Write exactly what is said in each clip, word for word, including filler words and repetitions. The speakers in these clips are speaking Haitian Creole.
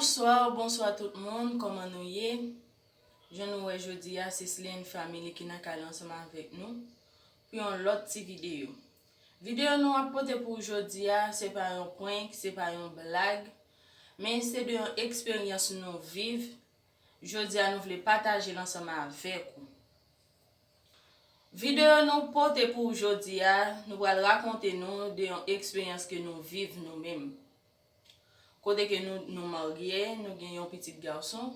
Bonswa, bonswa tout moun, kòman nou ye? Jan nou wè jodi a, se Slian Family ki nan kay la ansanm avèk nou pou yon lòt ti videyo. Videyo nou ap pote pou jodi a, se pa yon prank, se pa yon blag, men se de yon eksperyans nou viv. Jodi a, nou vle pataje l ansanm avèk ou. Videyo nou pote pou jodi a, nou pral rakonte nou de yon eksperyans ke nou viv nou menm. Kote ke nou, nou marye, nou gen yon pitit gason.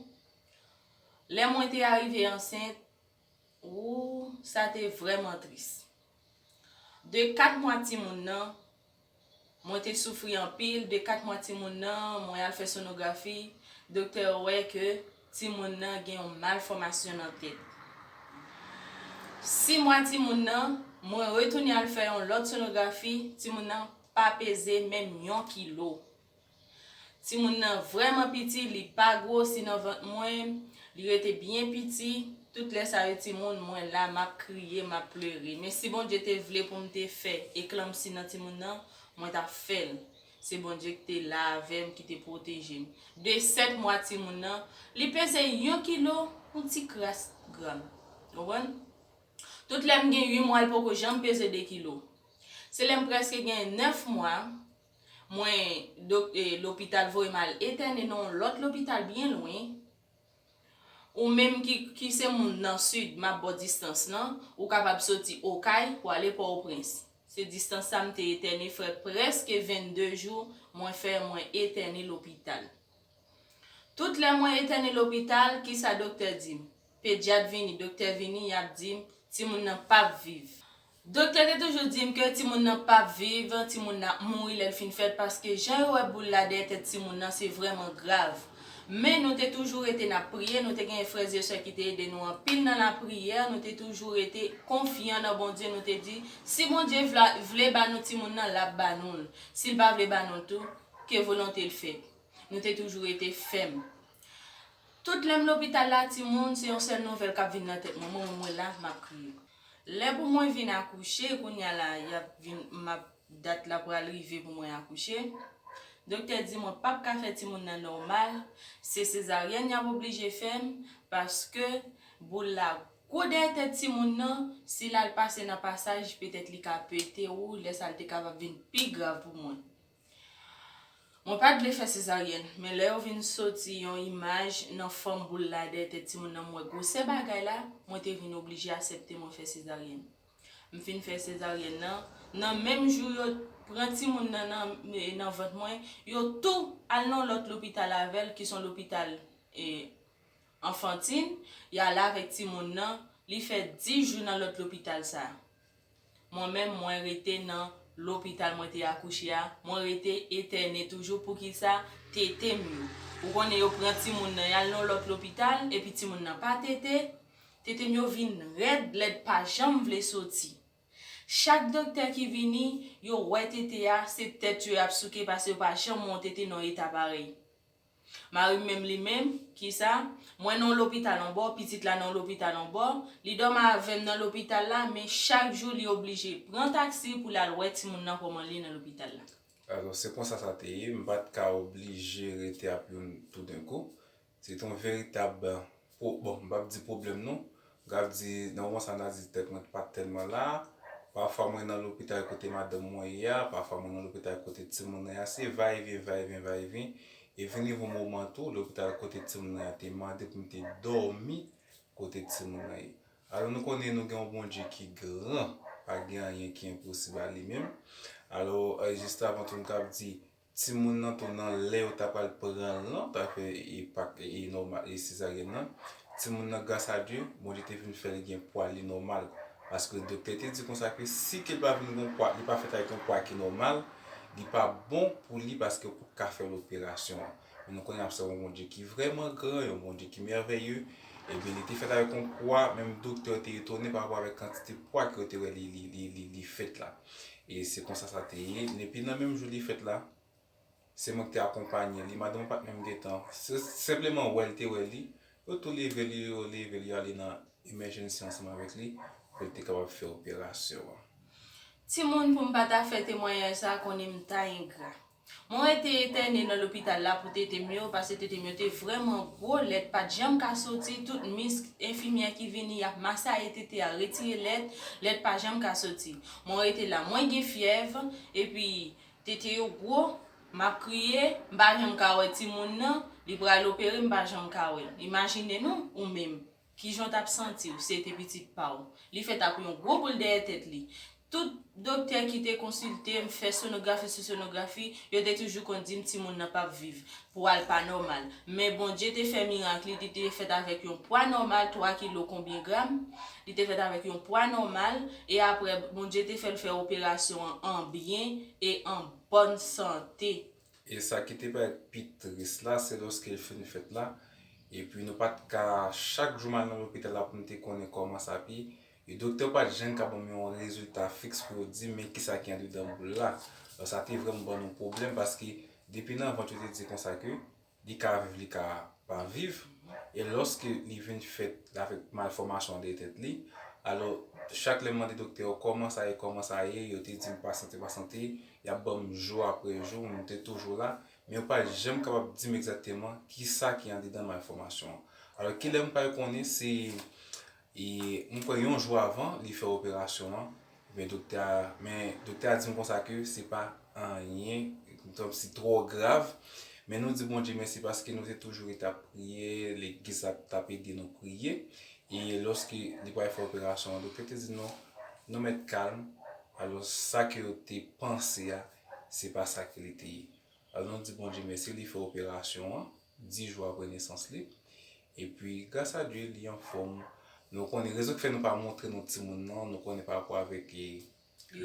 Lè mwen te arive ansent, ou, sa te vrèman tris. De kat mwa timoun nan, mwen te soufri anpil. De kat mwa timoun nan, mwen al fè sonografi, doktè wè ke timoun nan gen yon malfòmasyon nan tèt. Sis mwa timoun nan, mwen retounen al fè yon lòt sonografi, timoun nan pa peze menm yon kilo. Timoun nan vrèman piti, li pa gwosi nan vant mwen, li rete byen piti. Tout lè sa yo timoun, mwen la, m ap kriye, m ap plere. Men si Bondye te vle pou m te fè eklanmsi nan timoun nan, mwen t ap fè l. Se Bondye ki te la avè m, ki te pwoteje m. De sèt mwa timoun nan, li peze yon kilo, yon ti kras gram. Konprann? Tout lè m gen uit mwa, l poko janm peze de kilo. Se lè m prèske gen nèf mwa, mwen, dok-, e, lopital voye m al etène nan yon lòt lopital byen lwen. Ou menm ki, ki se moun nan sid, m ap ba w distans lan, ou kapab soti Okay pou ale Pòtoprens. Se distans sa m te etène, fè prèske vennde jou mwen fè mwen etène lopital. Tout lè mwen etène lopital, kisa doktè di m? Pedyat vini, doktè vini, y ap di m, timoun nan p ap viv. Doktè te toujou di m ke timoun nan p ap viv, timoun nan ap mouri lè l fin fèt, paske jan yo wè boul la dèyè tèt timoun nan, se vrèman grav. Men nou te toujou rete n ap priye, nou te gen frè e sè ki te ede nou anpil nan lapriyè, nou te toujou rete konfyan nan Bondye, nou te di, si Bondye vla-, vle ba nou timoun nan, l ap ba nou l. Si l pa vle ba nou l tou, ke volonte l fèt. Nou te toujou rete fèm. Tout lè m lopital la, timoun, se yon sèl nouvèl k ap vin nan tèt mwen. Mwen, mwen la, m ap kriye. Lè pou mwen vin akouche, kounye a la, y ap vin, m ap, dat la pral rive pou mwen akouche. Doktè di mwen p ap ka fè timoun nan nòmal, se sezaryèn y ap oblije fè m, paske boul la gwo dèyè tèt timoun nan, si l al pase nan pasaj, petèt li ka pete ou, lè sa l te kapab vin pi grav pou mwen. Mwen pa t vle fè sezaryèn, men lè yo vin soti yon imaj nan fòm boul la dèyè tèt timoun nan, m wè gwosè bagay la, mwen te vin oblije aksepte mwen fè sezaryèn. M fin fè sezaryèn nan, nan menm jou yo pran timoun nan, nan, nan vant mwen, yo tou al nan lòt lopital avè l, ki se yon lopital, e, anfantin, y al avèk timoun nan, li fè dis jou nan lòt lopital sa a. Mwen menm, mwen rete nan lopital mwen te akouche a, mwen rete etène toujou. Poukisa? Tete m yo. Ou konnen yo pran timoun nan, y al nan lòt lopital, epi timoun nan pa tete, tete m yo vin rèd, lèd, pa janm vle soti. Chak doktè ki vini, yo wè tete a, se tèt yo y ap souke, paske yo pa janm wè yon tete nan yon eta parèy. Mari m menm li menm, kisa? Mwen nan yon lopital yon bò, pitit la nan yon lopital yon bò, li dòmi avè m nan lopital la, men chak jou li oblije pran taksi pou l al wè timoun nan kòman l ye nan lopital la. Alò, se konsa sa te ye, m pa t ka oblije rete ap youn toudenkou. Se te yon veritab, bon, m p ap di pwoblèm non, m ka di, nan moman sa n a di tèt mwen pa t tèlman la. Pafwa mwen nan lopital kote madanm mwen ye a, pafwa mwen nan lopital kote timoun nan ye a, se va e vyen, va e vyen, va e vyen. E vin rive yon moman tou, lopital kote timoun nan ye a te mande pou m te dòmi kote timoun nan ye. Alò nou konnen nou gen yon Bondye ki gran, pa gen anyen ki enposib a li menm. Alò, e, jis avan tou m t ap di, timoun nan tou nan lè yo ta pral pran l lan, ta fè e pa, e nòmal, e sezaryèn nan. Timoun nan, gras a Dye, Bondye te vin fè l gen pwa li nòmal. Paske doktè te di konsa ke si ke l pa vin gen pwa, li pa fèt avèk yon pwa ki nòmal, li pa bon pou li paske ou p ap ka fè l operasyon an. Men nou konnen ap sèvi yon Bondye ki vrèman gran, yon Bondye ki mèvèye. Ebyen, li te fèt avèk yon pwa, menm doktè yo te etone pa rapò avèk kantite pwa ke yo te wè li, li, li, li, li fèt la. E se konsa sa te ye. Epi nan menm jou li fèt la, se mwen ki te akonpaye li. Madanm mwen pa t menm gentan. Se senpleman wè l te wè li. Yo tou leve li, yo leve li ale nan emergency ansanm avèk li pou l te kapab fè operasyon an. Timoun, pou m pa ta fè temwayaj sa, konnen m ta engra. Mwen rete entène nan lopital la pou tete m yo, paske tete m yo te vrèman gwo, lèt pa t janm ka soti, tout misk enfimyè ki vini, y ap masaye tete a, retire lèt, lèt pa janm ka soti. Mwen rete la, mwen gen fyèv, epi tete yo gwo, m ap kriye, m pa janm ka wè timoun nan, li pral opere, m pa janm ka wè l. Imajine nou, ou menm, kijan w t ap santi w si se te pitit pa w. Li fèt ak yon gwo boul dèyè tèt li. Tout doktè ki te konsilte m, fè sonografi sou sonografi, yo te toujou konn di m timoun nan p ap viv, pwa l pa nòmal. Men Bondye te fè mirak li, li te fèt avèk yon pwa nòmal, twa kilo konbyen gram, li te fèt avèk yon pwa nòmal, e apre Bondye te fè l fè operasyon an an byen e an bòn sante. E sa ki te parèt pi tris la, se lòske l fin fèt la, epi nou pa t ka, chak jou m al nan lopital la pou m te konnen kòman sa ap ye, e doktè yo pa t janm ka ban m yon rezilta fiks pou yo di m men kisa ki andedan boul la. Alò, sa te vrèman ban nou pwoblèm, paske depi nan vant yo te di konsa ke li ka viv, li ka pa viv, e lòske li vin fèt avèk malfòmasyon de tèt li, alò, chak lè m mande doktè yo kòman sa ye, kòman sa ye, yo te di m pa sante, pa sante, y ap ban m jou apre jou, m te toujou la, men yo pa janm kapab di m egzakteman kisa ki andedan malfòmasyon an. Alò, kilè m pral konnen, se, e, m kwè yon jou avan li fè operasyon an, men doktè a, men doktè a di m konsa ke se pa anyen, kòmsi twò grav, men nou di Bondye mèsi paske nou te toujou rete ap priye, legliz la t ap ede nou priye, e lòske li pral fè operasyon an, doktè te di nou, nou mèt kalm, alò sa ke yo te panse a, se pa sa ke li te ye. Alò, nou di Bondye mèsi, li fè operasyon an, dis jou apre nesans li. Epi, gras a Dye, li anfòm. Nou konnen rezon ki fè nou pa montre nou timoun nan, nou konnen pa rapò avèk, e,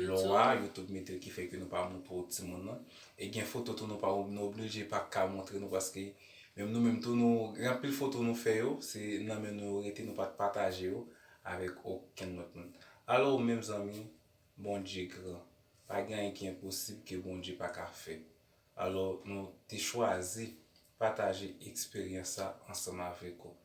lwa, YouTube mete ki fè ke nou pa montre w timoun nan. E gen foto tou nou pa, nou oblije pa ka montre nou paske menm nou menm tou, nou, gen anpil foto nou fè yo, se nan men nou yo rete, nou pa t pataje yo avèk okenn lòt moun. Alò, ou menm zanmi, Bondye gran. Pa gen anyen ki enposib ke Bondye pa ka fè. Alò, nou te chwazi pataje eksperyans sa ansanm avèk ou.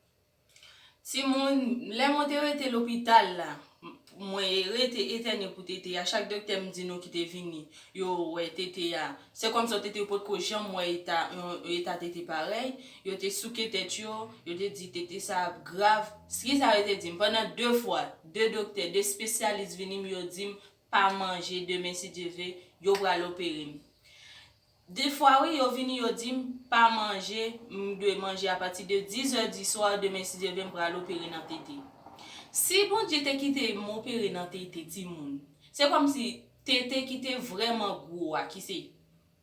Timoun, lè mwen te rete lopital la, m-, mwen rete entène pou tete a, chak doktè m di nou ki te vini, yo wè tete a. Se kòmsi tete yo potko janm wè eta, yon eta tete parèy. Yo te souke tèt yo, yo te di tete sa ap grav. Kisa yo te di m? Pandan de fwa, de doktè, de espesyalis vini m, yo di m, pa manje, demen si Dye ve, yo pral opere m. De fwa wi, yo vini, yo di m pa manje, m dwe manje apati de dis è di swa, demen si Dye ve m pral opere nan tete. Si Bondye te kite m opere nan tete, timoun, se kòmsi tete ki te vrèman gwo a, ki se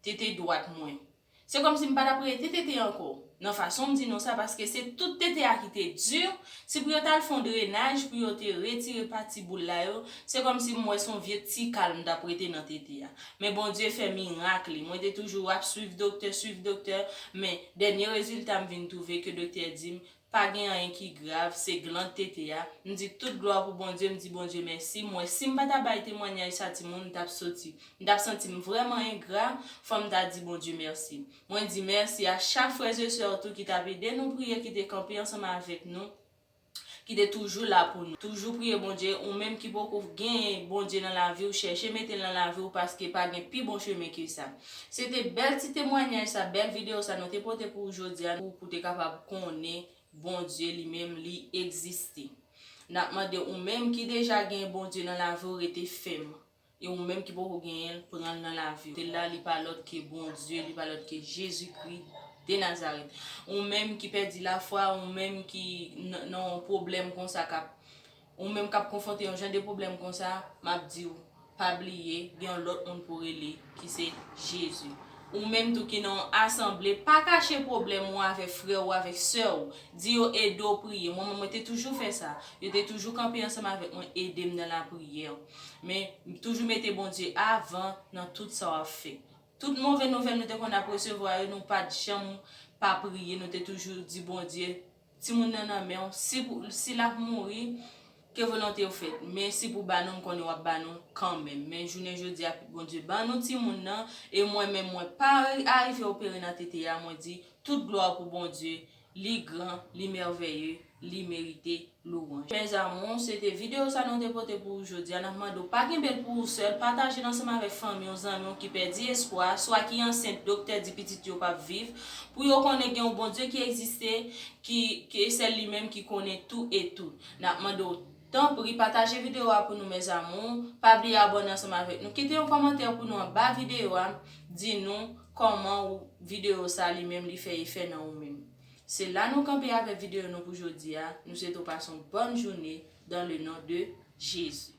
tete dwat mwen, se kòmsi m pa t ap rete tete ankò. Nan fason m di nou sa, paske se tout tete a ki te di, si pou yo t al fè yon drenaj, pou yo te retire pati boul la yo, se kòmsi m wè se yon vye ti kal m t ap rete nan tete a. Men Bondye fè mirak li. Mwen te toujou ap swiv doktè, swiv doktè, men dènye rezilta m vin twouve ke doktè di m, pa gen anyen ki grav, se glann tete a. M di tout glwa pou Bondye, m di Bondye mèsi. M wè si m pa ta bay temwanyaj sa timoun, m t ap soti. M t ap santi m vrèman engra, fò m ta di Bondye mèsi. Mwen di mèsi a chak frè e sè tou ki t ap ede nou priye, ki te kanpe ansanm avèk nou, ki te toujou la pou nou. Toujou priye Bondye, ou menm ki poko gen Bondye nan lavi w, chèche mete l nan lavi w, paske pa gen pi bon chemen ke sa. Se te bèl ti temwanyaj sa, bèl videyo sa nou te pote pou ou jodi a, pou, pou te kapab konnen Bondye li menm, li egziste. N ap mande ou menm ki deja gen Bondye nan lavi w, rete fèm. E ou menm ki poko genyen l, pran l nan lavi w. Te la, li pa lòt ke Bondye, li pa lòt ke Jezikri de Nazarèt. Ou menm ki pèdi lafwa, ou menm ki n-, nan yon pwoblèm konsa k ap, ou menm k ap konfwonte yon jan de pwoblèm konsa, m ap di w, pa bliye, gen yon lòt moun pou rele, ki se Jezi. Ou menm tou ki nan yon asanble, pa kache pwoblèm ou avèk frè ou, avèk sè ou. Di yo ede w priye. Mwen menm, mwen te toujou fè sa. Yo te toujou kanpe ansanm avèk mwen, ede m nan lapriyè. Men, toujou mete Bondye avan nan tout sa w ap fè. Tout move nouvèl nou te konn ap resevwa yo, nou pa t janm pa priye, nou te toujou di Bondye, timoun nan nan men w, si pou, si l ap mouri, ke volonte w fèt. Men si pou ba nou, m konnen w ap ba nou kanmenm. Men jounen jodi a, Bondye ban nou timoun nan, e mwen menm, mwen pa arive opere nan tete a, mwen di, tout glwa pou Bondye, Li gran, li mèveye, li merite louwanj. Mes amours, se te videyo sa nou te pote pou ou jodi a. N ap mande w pa kenbe l pou ou sèl, pataje l ansanm avèk fanmi w, zanmi w ki pèdi espwa, swa ki ansent, doktè di pitit yo p ap viv, pou yo konnen gen yon Bondye ki egziste, ki, ki e sèl li menm ki konnen tou e tout. N ap mande w tanpri pataje videyo a pou nou, mes amours. Pa bliye abòne ansanm avèk nou. Kite yon kòmantè pou nou anba videyo a. Di nou kòman ou videyo sa li menm li fè efè nan ou menm. Se la nou kanpe avèk videyo nou pou jodi a. Nou swete w pase yon bòn jounen dans le nom de Jésus.